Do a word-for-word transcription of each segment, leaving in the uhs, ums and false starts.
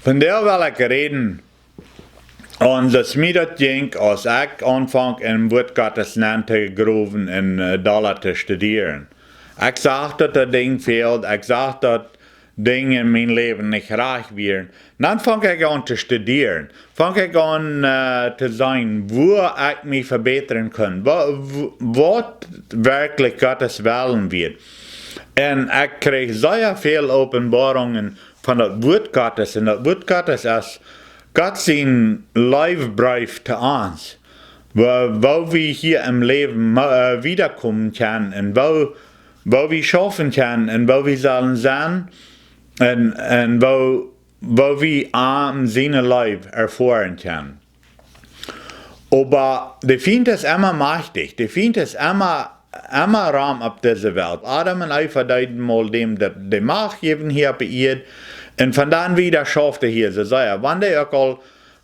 Vondoag well ekj räden, un soo aus mie daut jinkj, aus ekj aunfunk em Wuat Gottes nenn to growen un, äh, dolla to studieren. Ekj sach, daut daut Dinj fäld, ekj sach, daut Dinj en mien Läwen nich rajcht wieren. Dan funk ekj aun to studieren. Funk ekj aun, äh, to seenen, wua ekj mie vebätren kunn. Wa-, w-, waut werkjlich Gottes Wellen wia. Un ekj kjrieech sea väl Openboarungen von daut Wuat Gottes. Un daut Wuat Gottes es Gott sien Leewbreef to ons. Woo, woo wie hia em Läwen, äh, wiedakomen kjennen un woo, woo wie schaufen kjennen un woo wie sellen sennen un, un woo, woo wie am siene Leew erfoaren kjennen. Oba de Fient es emma majchtich. De Fient es emma, emma rom opp dise Welt. Adam un Eva deeden mol däm de, de Macht jäwen hia opp de Ieed. Un von dan wieda schauft hee hia soo sea. Wan dee uk aul,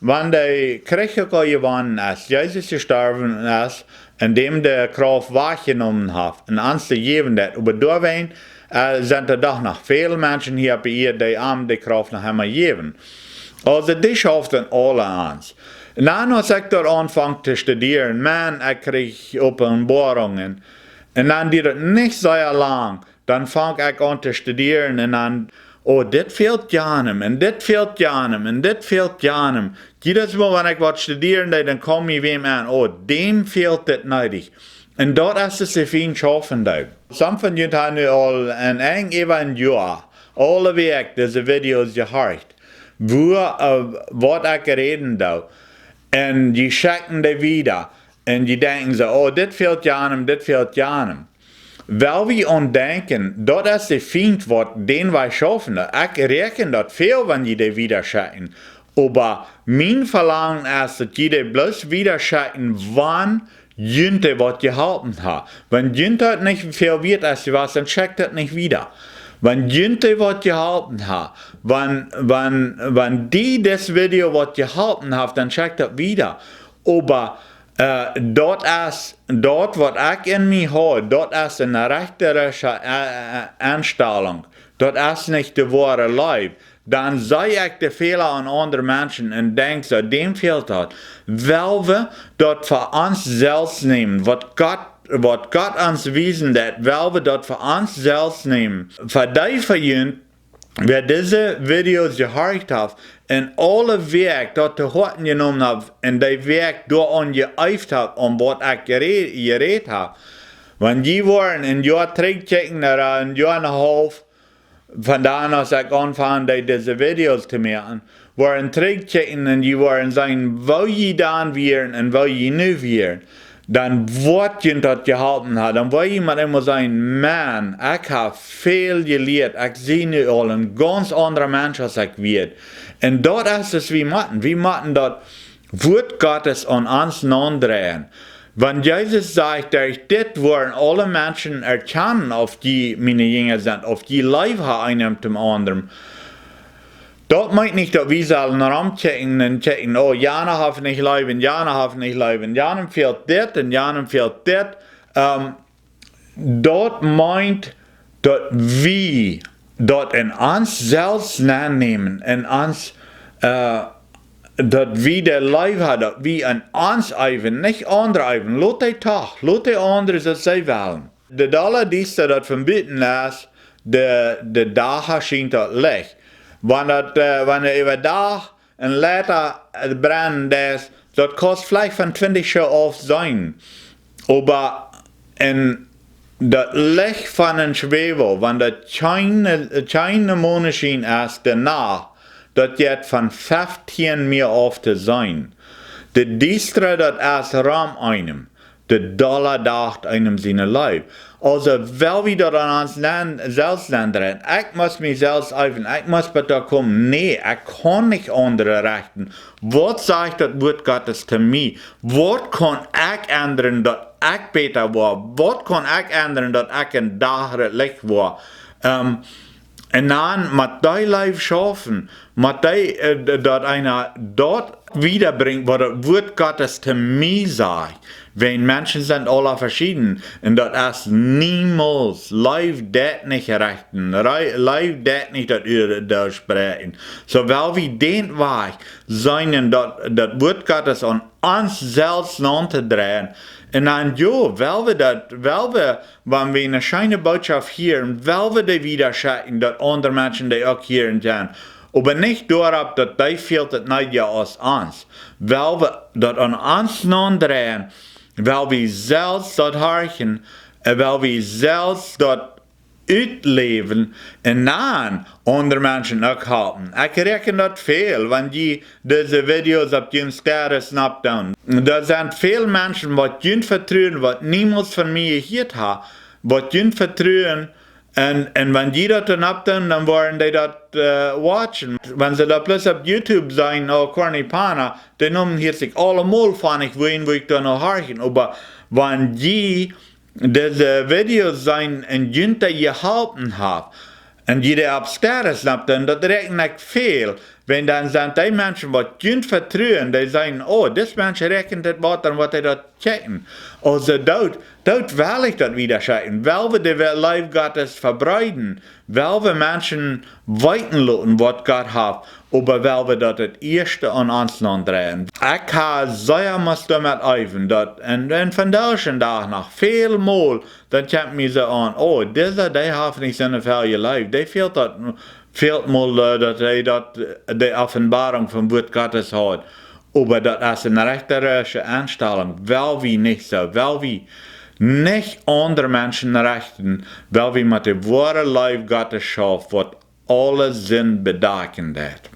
wan dee Kjrich uk aul jewonnen es, Jesus jestorwen es, un däm de Krauft wajchjenomen haft, un ons dee jäwen deit. Oba doawäajen, äh, sent doa doch noch väl Menschen hia opp de Ieed, dee am de Krauft noch emma jäwen. Aulsoo, dee schauft en aule ons. Un dan, aus ekj doa aunfunk to studieren, Maun, ekj kjrieech Openboarungen. Un dan dieed daut nich sea lang, dan funk ekj aun to studieren un dan, oh, dit fält janem un dit fält janem un dit fält janem. Jiedet Mol, wan ekj waut studieren deed, dan kjeem mie wäm aun, oh, däm fält dit needich. Un daut es de Fient schaufen deit. Some von junt haben nu aul en enj äwa een Joa, aule Wäakj dise Videos jehorcht, wua, äh, waut ekj räden doo. Un jie schekjen dee wieda. Un jie denkjen soo, oh, dit fält janem, dit fält janem. Well wie aun denkjen, daut es de Fient, waut dän wie schaufen. Ekj räakjen daut väl, wan jie dee wieda schekjen. Oba mien Velangen es, daut jie dee bloos wieda schekjen, wan junt dee waut jeholpen haft. Wan junt daut nich väl wieet es, jewast, dan schekjt daut nich wieda. Wan junt dee waut jeholpen haft, wan, wan, wan die dit Video waut jeholpen haft, dan schekjt daut wieda. Oba, äh, daut es, daut waut ekj en mie hab, daut es eene rechtorische, äh, äh, Enstalunk. Daut es nich de woare Leew. Dan see ekj de Fäla aun aundre Menschen un denkj soo, däm fält daut. Well wie daut fa ons selfst nämen, waut Gott, waut Gott ons wiesen deit, well wie daut fa ons selfst nämen. Fa dee von junt, wäa dise Videos jehorcht haft un aule Wäakj daut to Hoaten jenomen haft un dee Wäakj doaraun jeeeft haft, om waut ekj jere-, jerät hab. Wan jie woaren een Joa trigjkjikjen, ooda een Joa un een haulf, von dan aus ekj aunfunk deed dise Videos to moaken, woaren trigjkjikjen un jie woaren seenen, woo jie dan wieren un woo jie nu wieren, dan woat junt daut jeholpen haben. Dan woa jie met eemol sajen, Maun, ekj hab väl jelieet. Ekj sie nu aul een gaunz aundra Mensch aus ekj wia. Un daut es, waut wie motten. Wie motten daut Wuat Gottes aun ons naundreien. Wan Jesus sajcht, derch dit woaren aule Menschen erkjanen, auf jie miene Jinja sent, auf jie leew haben eena dän aundren. Daut meent nich, daut wie sellen romkjikjen un kjikjen, oh, jana haft nich leew un jana haft nich leew un janem fält dit un janem fält dit. Ähm, daut meent, daut wie daut en ons selfst nennämen, en ons, äh, daut wie de Leew haben, daut wie en ons eewen, nich aundre eewen. Lot dee doch, lot dee aundre, daut see wellen. De dolla Diestanis, daut von buten es, de, de Dach schient daut Licht. Wan daut, äh, wan doa äwa Dach een Leita, äh, brennen deed, daut kaust veleicht von twintich Schoo auf seenen. Oba en daut Licht von een Schwäwel, wan daut kjeene, kjeene Moneschien es, de Nacht, daut jeit von feftieen Miel auf to seenen. De Diestanis, daut es rom eenem. De dolla Dach eenem siene Leew. Aulsoo, well wie daut aun ons nen-, selfst nendreien. Ekj mott mie selfst eewen, ekj mott bat doa komen. Nä, ekj kaun nich aundre rechten. Waut sajcht daut Wuat Gottes to mie? Waut kaun ekj endren, daut ekj bäta woa? Waut kaun ekj endren, daut ekj een Dach daut Licht woa? Ähm, Un dan met dee Leew schaufen, met dee, äh, daut eena daut wiedabrinjt, waut daut Wuat Gottes to mie sajcht. Wan Menschen sent aula veschieden, un daut es niemols, Leew deit nich rechten, Leew deit nich daut Ua derchbräakjen. Soo well wie dän Wajch seenen, daut, daut Wuat Gottes aun ons selfst nauntodreien. Un dan, jo, well wie daut, well wie, wan wie eene scheene Bootschoft hieren, well wie dee wiedaschekjen, daut aundre Menschen dee uk hieren kjennen. Oba nich doaropp, daut dee väl daut needja aus ons. Well wie daut aun ons nauntodreien, well wie selfst daut horchen, un well wie selfst daut utläwen un dan aundre Menschen uk halpen. Ekj räakjen daut väl, wan jie dise Videos opp jun Status nopp doonen. Doa sent väl Menschen, waut junt vetruen, waut niemols von mie jehieet haben, waut junt vetruen, un, un wan jie daut dan nopp doonen, dan woaren dee daut, äh, watchen. Wan see daut bloos opp YouTube seenen, oh, Corny Penner, dee nämen hia sikj aulemol von, ekj weet, woo ekj doa no horchen. Oba wan jie dise Videos seenen un junt dee jeholpen haben, un jie dee opp Status nopp doonen, daut räakjen ekj väl. Wan dan sent dee Menschen, waut junt vetruen, dee sajen, oh, dis Mensch räakjent dit waut, dan woat hee daut kjikjen. Aulsoo, daut, daut well ekj daut wiedaschekjen. Well wie de Leew Gottes vebreeden. Well wie Menschen weeten loten, waut Gott haft, oba well wie daut daut ieeschte aun ons nauntodreien. Ekj hab sea must doamet äwen, daut, un, un vondoag dän Dach noch väl mol, dan kjemt mie soo aun, oh, disa, dee haft nich soone väl Leew, dee fält daut, fält mol, äh, daut hee daut, äh, de Openboarunk vom Wuat Gottes haud. Oba daut es eene rechterliche Enstalunk, well wie nich soo, well wie nich aundre Menschen rechten, well wie met de woare Leew Gottes schaufen, waut aule Sind bedakjen deit.